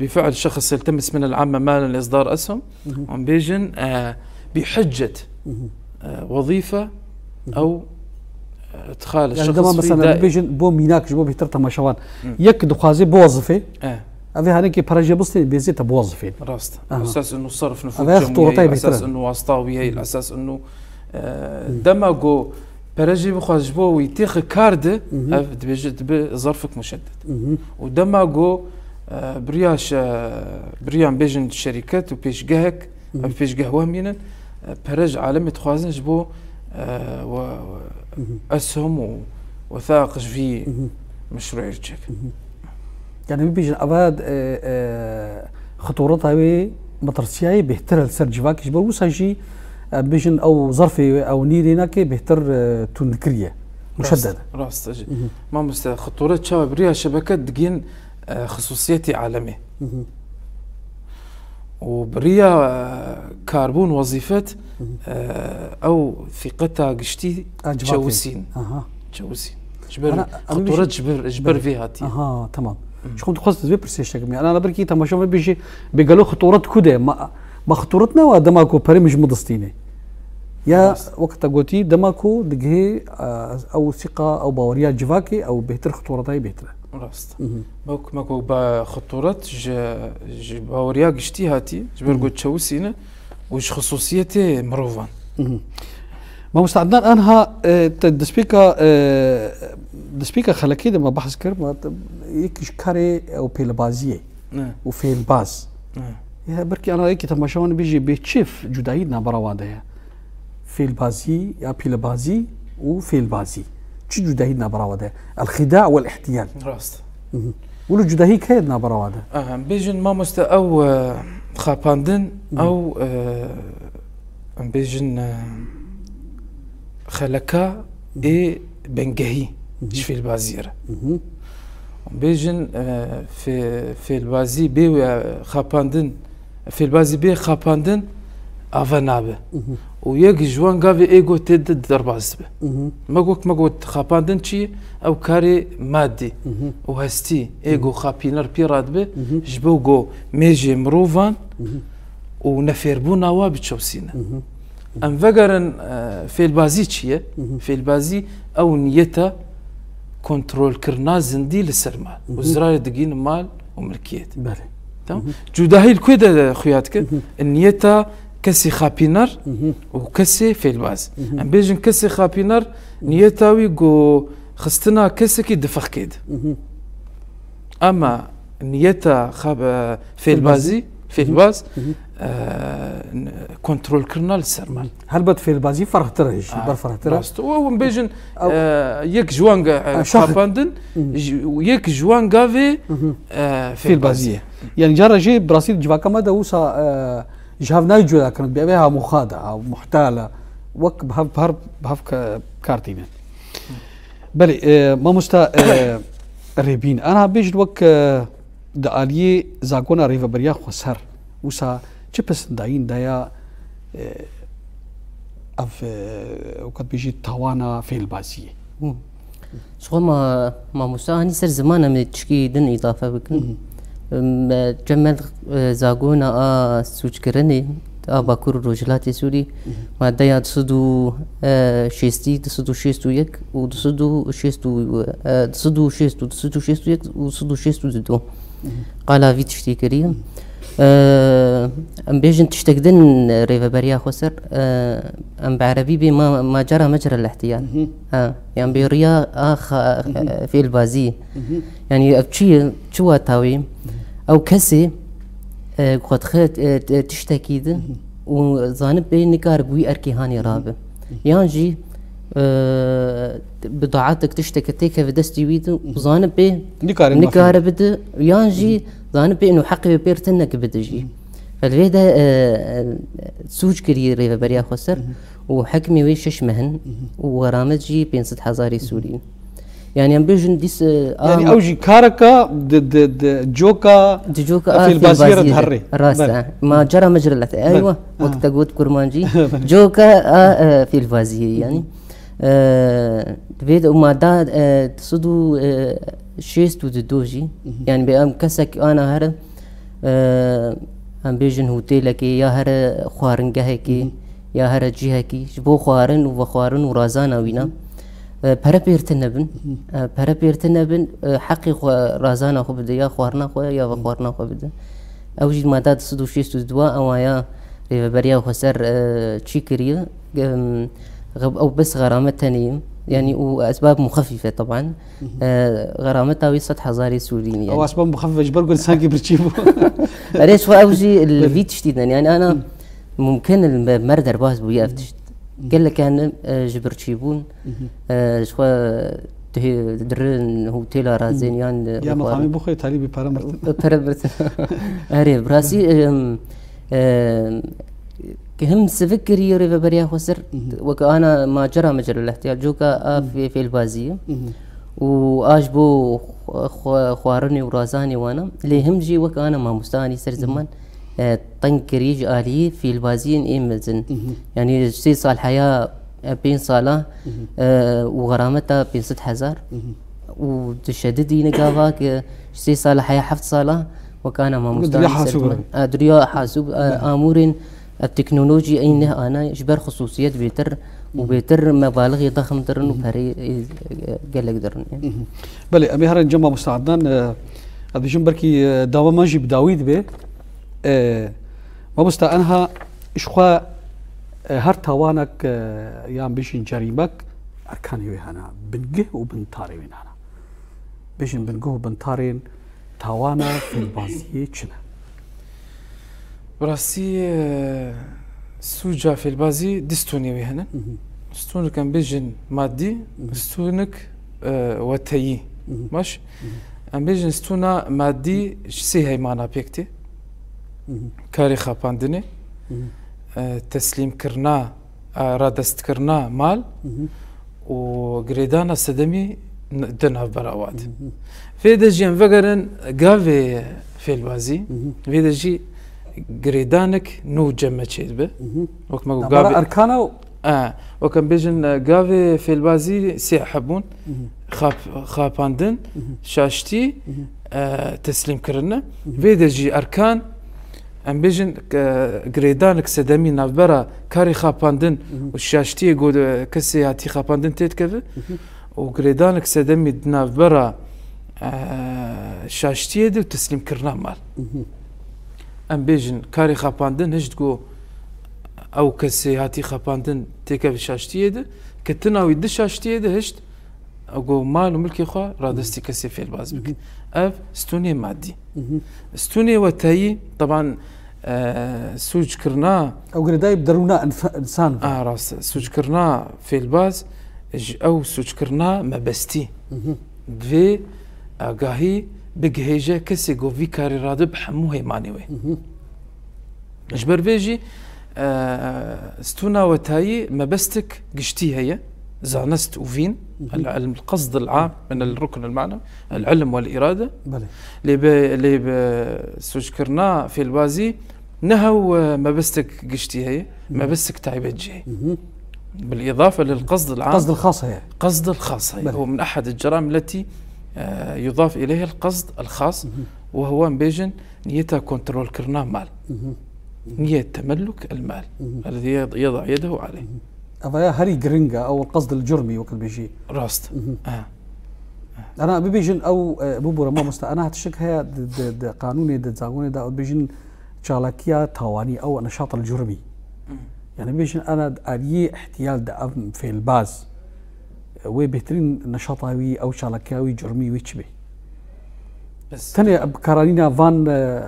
bi fiil şexs yiltemis min el-amme malen li isdar eshum, em bêjin, e, bi hicet, e, wezîfe ew, e, idxal. Yani şexs dema fi mesela daî- bibêjin bo mînak ji bo bêhtir temaşevan. Yek dixwaze bo wezîfê, e, ev ê hanekî perejê bistîne bêzê te bo wezîfê. Rast. Aha. Esas inu sarf nifûk, ev ê xitûretayê bêhtir e. Esas inu wasta wî heye, esas inu, e, dema ku perejê bixwaz ji bo wî têxe kar de, ev dibêje dibe zarfek muşedded. Û dema ku, e, biriya şe-, biriyan bêjin şerîket û pêşgehek, ev pêşgeh wehmînin, e, pere ji alemê dixwazin ji bo, e, we-, we-, eshum û wethaiq ji vî meşruiyê çêkin. Yani bibêjin, eva, e, e, xitûreta wê, metirsiyayê bêhtir e li ser civakê, ji ber wisa jî, e, bêjin ew zarfê, ew nîrê nake bêhtir, e, tundkirî ye. Rast, muşedded. Rast e jî. Mamoste, xitûret çawa biriya şebeke digihên, e, xisûsiyetê alemê. Û biriya, e, karbûn wezîfet, e, ew thîqeta giştî çewisîn. Aha. Çewisîn. Ji ber xitûret, ji ber, ji ber vê hatiye. Aha, tamam. Ji xwe dixwest ez vê pirsê şekim. Yani, ana belkî temaşevan bêjî, bê gelo xitûret ku de? Ma, ma xitûret ne wa dema ku perê min ji min distîne. Ya wek te gotî, dema ku digihê, e, ew sîqa, ew baweriya civakê, ew bêhtir xitûretayê bêhtir e. Rast. Bak, me ku ba xitûret ji, ji baweriya giştî hatî, ji ber ku çewisîne û ji xisûsiyetê mirovan. Mamoste Adnan, anha, e, te destpêka, e, destpêka xelekê de me behs kir, me te, yek ji karê ew pêlebaziyê û fêlbaz. Ya belkî ana yekî temaşevan bêjî bê çi f-, cudayî di navbera wan de ye? Fêlbazî ya pîlebazî û fêlbazî. Çi cudahî di navbera we de? El-xida wel-ihtiyal. Rast. Wilo cudahî keye di navbera we de? Aha, em bêjin mamoste ew, e, xapandin, ew, e, em bêjin, e, xeleka ê bengehî ji fêlbaziyê re. Em bêjin, e, fê-, fêlbazî bê we xapandin, fêlbazî bê xapandin ava nabe. Û yek ji wan gavê êgo tê de derbas dibe. Me got, me got xapandin çi ye? Ew karê madî û hestî êgo xapîner pê radibe, ji bo go mêjê mirovan û nefêrbûna wa biçewsîne. Em vegerin, e, fêlbazî çi ye? Fêlbazî ew niyeta kontrolkirina zindî li ser mal û zirarê digihîne mal û milkiyet. Belê. Tamam? Cudahî li ku de xuya dike? Niyeta kesê xapîner û kesê fêlbaz. Em bêjin kesê xapîner niyeta wî go xistina kesekî di fexkê de. Ama niyeta xab-, e, fêlbazî, fêlbaz, e, n-, kontrolkirina li ser mal. Helbet fêlbazî ferhtir e jî, ber ferhtir e. Rast. Û em bêjin, e, yek ji wan ga-, e, xapandin, ji-, yek ji wan gavê, e, fêlbazî ye. Yani cara jî bi rastî civaka me de wisa, e, ji hev nayê cuda kirin, bi evê ha muxada, ha muhtala, wek bi hev, bi her, bi hev ke-, kar tînin. Belê, e, mamosta, e, Rêbîn, ana bêjin wek, e, di aliyê zagona rêveberiya xweser, wisa çi pisindayîn daya, e, ev, e, wek bêjî tawana fêlbaziyê? Ji xwe ma-, mamosta anî ser ziman em ê tişkî din îdafe bikin. Em, e, Cemel, e, zagona a sûckirinê, a Bakur û Rojhilatê Sûrî, maddeya du sed û şêstî, du sed û şêst û yek û du sed û şêst û, e, du sed û şêst û du sed û şêst û yek û du sed û şêst û du. Qala vî tiştî kiriye. E, em bêjin tiştek din rêveberiya xweser, e, em bi erebî bê ma-, macera mecra lehtiyar. Ha, yan bê riya a xa-, fêlbazî. Yani ev çi ye? Çi wata wê? Ew kesê, e, xwe dixe, e, t-, tiştekî di û zanibê nikare bi wî erkê hanê rabe. Yan jî, e, bidaatek tişteke têkeve destî wî de, zanin pê Nikare nikare bide, yan jî zanin pê ino heqê wê pêr tineke bide jî. Fel vê de, e, e, sûc kiriye Rêveberiya Xweser û hekmê wê şeş meh in û xeramet jî pênc sed hezarê Sûrî. Yani em bêjin dîs, e, Yani am- ew jî kareka di, di, di coka Di coka a fêlbaziyê re fêlbaziyê de. Diherê. Rast Belê. E. Ma cara mecrelete. Belê. Eywa, Ha. Wek te got kurmancî. Belê. Coka a, e, fêlbaziyê yani. E, vê de mada, e, sed û, e, şêst û du jî. Yani bê em kesek ana here, e, em bêjin hotêlekê ya here xwaringehekê ya here cihekî ji bo xwarin û vexwarin û razana wîna, e, pere pêr tine bin. E, pere pêr tine bin, e, heqê xwe razana xwe bide, ya xwarina xwe ya vexwarina xwe bide. Ew jî mada du sed û şêst û du ewa ya Rêveberiya Xweser, e, çî kiriye. Em, xeb-, ew bes xeramet tenê ye. Yani û esbab muxefife taban. E, xerameta wî sed hezarê Sûrî ne Ew yani. Esbab muxefife ji ber ku sankî birçî bû. Erê, ji xwe ew jî li vî tiştî de ne. Yani ana mumkin e me-, mer derbas bûye ev tişt. Gelek hene, e, ji birçîbûn, e, ji xwe dihê-, dirin hotêla razên yan, e, Ya xwarin. Meqamê bixwe talîbî pere mirtin. Pere mirtin. Erê, bi rastî, em, e, him sivik kiriye Rêveberiya Xweser, weke ana macera mecrelehtiya coka a fê-, fêlbaziyê. Û a ji bo xwe-, xwe-, xwarinê û razanê wana. Lê him jî weke ana mamosta anî ser ziman, e, teng kirî ji aliyê fêlbaziyên ê mezin. Yani sê sal heya, e, pênc sala, e, û xerameta pênc sed hezar. Û dişedidîne gava ke ji sê sala heya heft sala wek ana mamosta Duriya anî ser hasûb ziman. E, duriya hasûb, e, amûrên ev teknolojî ey neh ana ji ber xisûsiyet bêtir û bêtir mebalixê dexm dirin û perê, e, gelek dirin. Belê, em ê herin cem mamosta Adnan, e, ez dibêjim belkî, e, dava me jî bi dawî dibe. E, mamosta, enha ji xwe, e, her tawanek, e, yan bêjin cerîmek erkanê wê hene, bingeh û bintarê wê hene. Bêjin bingeh û bintarên tawana fêlbaziyê çi ne? Bi rastî, e, sûca fêlbazî du stûnê wê hene. Stûnek em bêjin madî, stûnek, e, weteyî. Baş? Em bêjin stûna madî ji sê heymana pêk tê. Karê xapandinê, e, teslîmkirina, e, radestkirina mal û girêdana sedemî n-, di navbera wa de. Vê de jî em vegerin gavê fêlbazî, vê de jî girêdanek nû cem me çêdibe. Wek me got Navbera gavê erkana û E, wek em bêjin, e, gavê fêlbazî sê hebûn, xap-, xapandin, şaştî, e, teslîmkirin e. Vê de jî erkan, em bêjin, e, girêdanek sedemî navbera karê xapandin û şaştiyê ku, e, kesê hatî xapandin têdikeve û girêdanek sedemî di navbera, e, şaştiyê de û teslîmkirina mal. Em bêjin karê xapandin hişt ku ew kesê hatî xapandin têkeve şaştiyê de, ketina wî di şaştiyê de hişt ku mal û milkê xwe radestî kesê fêlbaz bike. Ev stûnê madî. Stûnê weteyî, teban, e, sûckirina Ew girêdayî bi derûna înf-, însan ve. A, rast e. Sûckirina fêlbaz ji ew sûckirina mebestî. Divê agahî bigihêje kesê ku vî karî radibe bi hemû heymanê wê. Ji ber vê jî, e, stûna wetayî mebestek giştî heye, zanist û vîn, el-ilm, el-qasd el-am, min el-rukn el-ma'na, el-ilm wel-irade. Belê. Lê bi, lê bi sûckirina fêlbazî ne hew, e, mebestek giştî heye, mebestek taybet jî heye. Bil-îdafe lil-qasd el-am. Qasd el-xas heye. Qasd el-xas heye. Belê. Hu min ehad el-ceram leti, e, yudaf ileyhe el-qasd el-xas, û hewa em bêjin niyeta kontrolkirina mal. Niyet temelluk el-mal. Ellezî yeda yedehu aleyh. Eva ya herî giring e, ew el-qasd el-curmî wek dibêjî. Rast. E. Ana bibêjin ew, e, bibûre mamosta, ana tiştek heye di, di, di qanûnê, di zagonê de ew dibêjin çalakiya tawanî, ew neşat el-curmî. Yani bibêjin ana di aliyê ihtiyal de ev fêlbaz, e, wê bêhtirîn neşata wî, ew çalakiya wî, curmî wî çi be? Bes. Tenê bikaranîna van, e,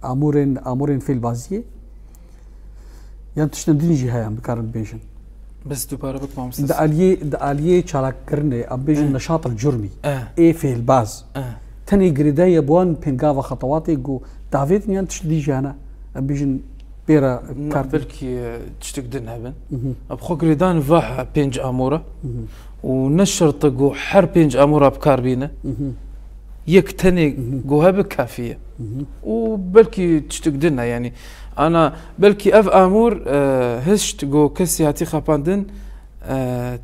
amûrên, amûrên fêlbaziyê, yan tiştên din jî heye em bikarin bibêjin? Bes dubare bik, mamoste. Di aliyê, di aliyê çalakkirinê, em bêjin, eh, neşat el curmî, eh, ê fêlbaz, eh, tenê girêdayî ye bi wan pêngava xetewatê ku davêtin yan tişt dî jî hene? Em bêjin pê re kar tê? Belkî, e, tiştek din hebin. Mhm. Bi xwe girêdan va pênc amûr e. Mhm. Û ne şert e ku her pênc amûra bi kar bîne. Mhm. Yek tenê, mhm, ku hebe kafî ye. Mhm. Û belkî tiştek din e, yanî ana belkî ev amûr, e, hişt ku kesî hatî xapandin, e,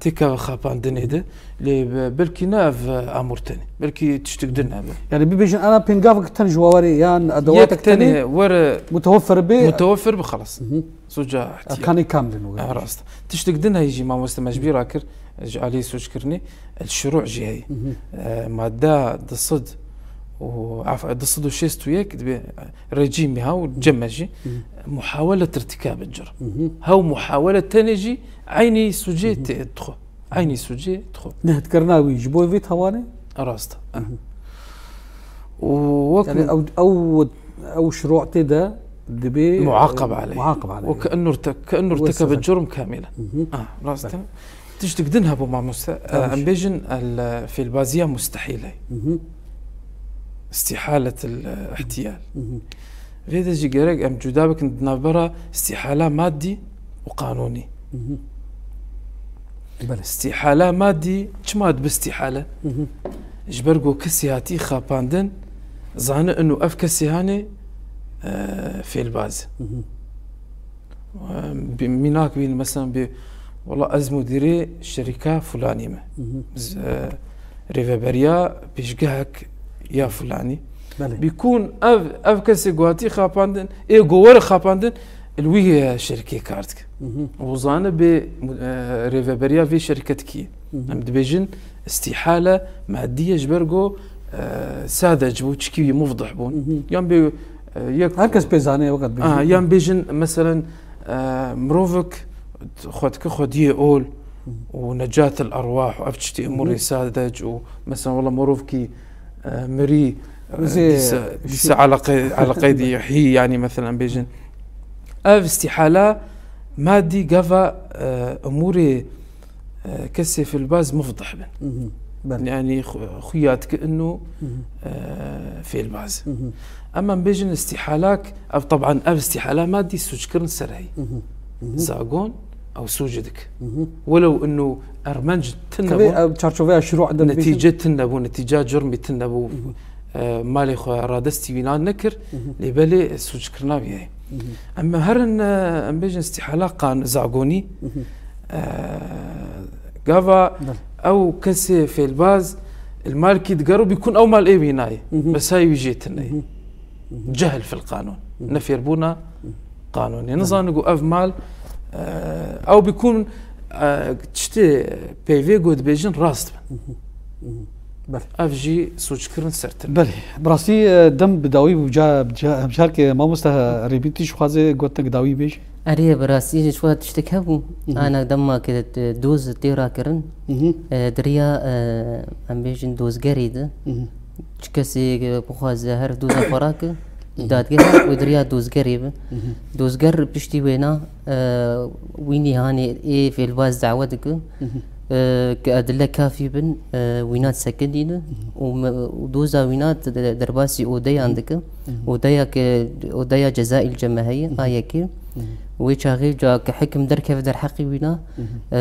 têkeve xapandinê de. Lê be-, belkî ne ev, e, amûr tenê. Belkî tiştek din hebe. Yanî bibêjin ana pêngavek ten ji we were yan edewatek tenê, were mutewefir be. Mutewefir be, xelas. Mhm. Soca ihtiyar. Erkanê kamilin were. Ha, rast. Tiştek din heye jî, mamoste, me ji bîr kir, ji aliyê soçkirinê, el şurû jî heye. Mhm. E, madde du sed û, af-, du sed û şêst û yek dibe, rejîmê ha û cem e jî, mhm, muhawelet irtîkab curm. Mhm. Hew muhawele tenê jî eynî sucê, mhm, tê dixwe. Eynî sucê dixwe. Nehdkirina wî ji bo vê tawanê? Rast. Mhm. Û wek, yanî ew, ew, ew şurû tê de dibe, muaqeb, e, aleyh. Muaqeb aleyh. Wek enû irte-, ke enû irtekebe curm kamîlen. Mhm. Ah, rast e. Belê. Tiştek din hebû, mamoste. E, tamam, em bêjin el, e, fêlbaziya mustehîl e. Mhm. Îstîhalet el, e, ihtiyal. Mhm. Vê de jî gerek em cuda bikin di navbera îstîhala madî û qanûnî. Mhm. Belê. Îstîhala madî çima dibe îstîhale? Mhm. Ji ber ku kesî hatî xapandin, zane inu ev kesî hanê, e, fêlbaz e. Mhm. Bi mînak bîn, mesela bê, wela ez mudîrê şerîka fulanî me. Mhm. Ez, e, rêveberiya pêşgehek ya fulanî. Belê. Bîkûn ev, ev kesê guhatî xapandin, ê go were xapandin, li wî, e, şerîkê kar dike. Mhm. Û zane bê, e, rêveberiya vê şerîketkî. Mhm. Em dibêjin îstîhale madî ye ji ber go, e, sadec bû, çikî wî muvdih bûn. Mhm. Yan bê, e, yek her kes pê zanê, weqet bêjin. Aha, yan bêjin, meselen, e, mirovek xwe dike xwediyê ol û necatil erwah û ev tiştê, mhm, emûrê sadec û, meselen, wela mirovkî, e, mirî, e, wizê dîsa, dîsa eleqe-, eleqeyê dî hî, yanî, meselen, bêjin. Ev îstîhala madî gava, e, emûrê e, kesê fêlbaz muvdih bin. Mhm. Belê. Yanî xu-, xuya dike inu, mhm, e, fêlbaz. Mhm. Em em bêjin îstîhalak, ev teban ev îstîhala madî sûckirin ser heyî. Mhm. Mhm. Zagon ew sûcê dike. Mhm. Welew inu ermenc tune bû, ev çarçoveya şurû de netîce tune bû, netîca curmî tune bû. Mhm. E, malê xwe radestî wîna nekir, mhm, lê belê sûckirina wî heye. Mhm. Em herin, e, em bêjin îstîhala qan-, zagonî, mhm, e, gava, belê, ew kesê fêlbaz li malkî digero bîkûn ew mal ê wîna ye. Mhm. Mesayê wî jê tune ye. Mhm. Mhm. Cehl fil qanûn. Mhm. Nefêrbûna, mhm, qanûnê. Belê. Nizane ku ev mal, e, ew bîkûn, e, tiştê peyvê ku dibêjin rast bin. Mhm. Mhm. Belê. Ev jî sûckirin sertir. Belê. Bi rastî, e, dem bi dawî bû. Ca, ca, hemşarkê mamoste Rêbîn tî ji xwazê gotinek dawî bêj. Erê, bi rastî ji xwe tiştek hebû. Mhm. Ana dema ke, e, doz tê rakirin, mhm, e, di riya, e, em bêjin dozgerê de. Mhm. Çi kesê, e, bixwaze her doza xwe rake, mhm, dadgeha wê di riya dozgerê be. Mhm. Dozger piştî wêna, e, wînî hanê ê fêlbaz dawe dike. Mhm. E, ke edile kafî bin, e, wîna disekindîne. Mhm. Û me, û doza wîna de, de, derbasî odeyan, mhm, dike. Mhm. Odeya ke, odeya cezaîl ceme heye, mhm, a yekê. Mhm. Wê çaxê ca ke hikim derkeve derheqî wîna, mhm, e,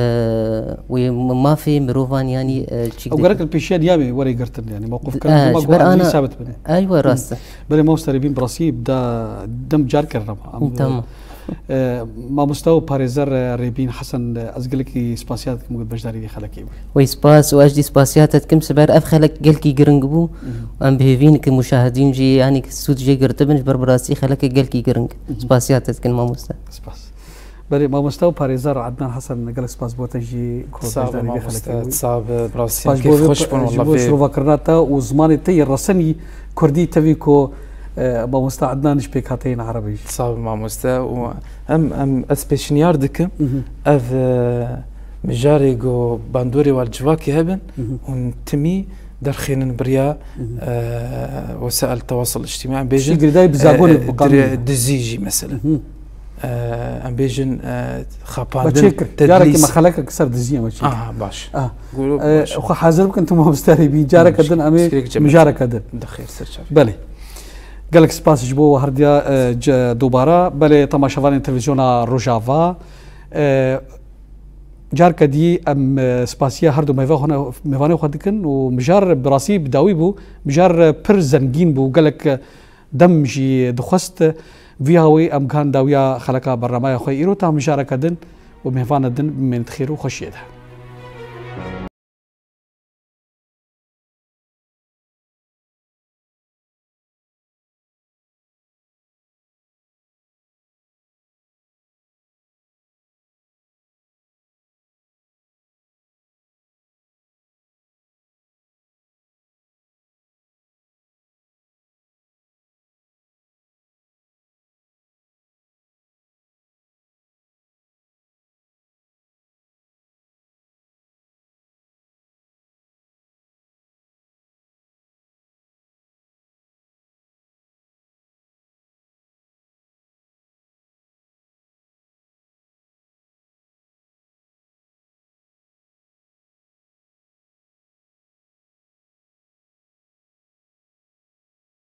wê mafê mirovan, yanî, e, çîk dike. Ew gerek li pêşiya niyabê were girtin, yanî mewqifkirin, e, dema ji ber ku ana, sabit bin. Eywa, rast e. Belê, mamoste Rêbîn, bi rastî da dem car kirine. Tamam. E, mamoste û parêzer, e, Rêbîn Hesen, e, ez gelekî spasiya dikim ku beşdarî vê xelekê bû. Wê spas û ez jî spasiya te dikim, siber ev xelek gelkî giring bû. Mhm. Em bi hêvî ne ke muşahidîn jî, yanî, sûd jê girtibin, ji ber bi rastî xeleke gelkî giring. Mhm. Spasiya te dikin, mamoste. Spas. Belê, mamoste û parêzer Ednan Hesen, gelek spas bo te jî ku beşdarî vê xelekê bû. Sağ be, mamoste, sağ be, bi rastî kêfxweş bûm, ji bo şirovakirina te û zimanê te yê resenî kurdî, tevî ku, e, mamoste Ednan ji pêkhateyên Ereb e jî. Sağ be, mamoste, û em, em, ez pêşniyar dikim, mhm, ev, e, mijarê ku bandorê wal civakê hebin, mhm, hûn timî derxînin biriya, mhm, e, wesaîl tewasul îctîmaî, em bêjin, girêdayî bi zagonê, e, bi qanûn, dire-, dizî jî mesela. Mhm. e, em bêjin, e, Me xapandin, çêkir. Carekî tedlîs. me xelekek ser diziyê me çêkir. Aha, baş. Ah. Goro, E, baş. Xwe hazir bikin, tu mamoste bî. Careke Baş. din em ê Pirsgirêk cem mijareke din. Dixêr ser çav. Belê. Gelek spas ji bo herdiya, e, ce-, dobara. Belê, temaşevanên televîzyona Rojava. E, careke dî em, e, spasiya her du mêva xwe ne-, mêvanê xwe dikin û mijar bi rastî bi dawî bû. Mijar, e, pir zengîn bû. Gelek, e, dem jî dixwest. Vî hawî em gihan dawiya xeleka bernameya xwe îro ta mijareke din û mêvana din bimînin di xêr û xweşiyê de.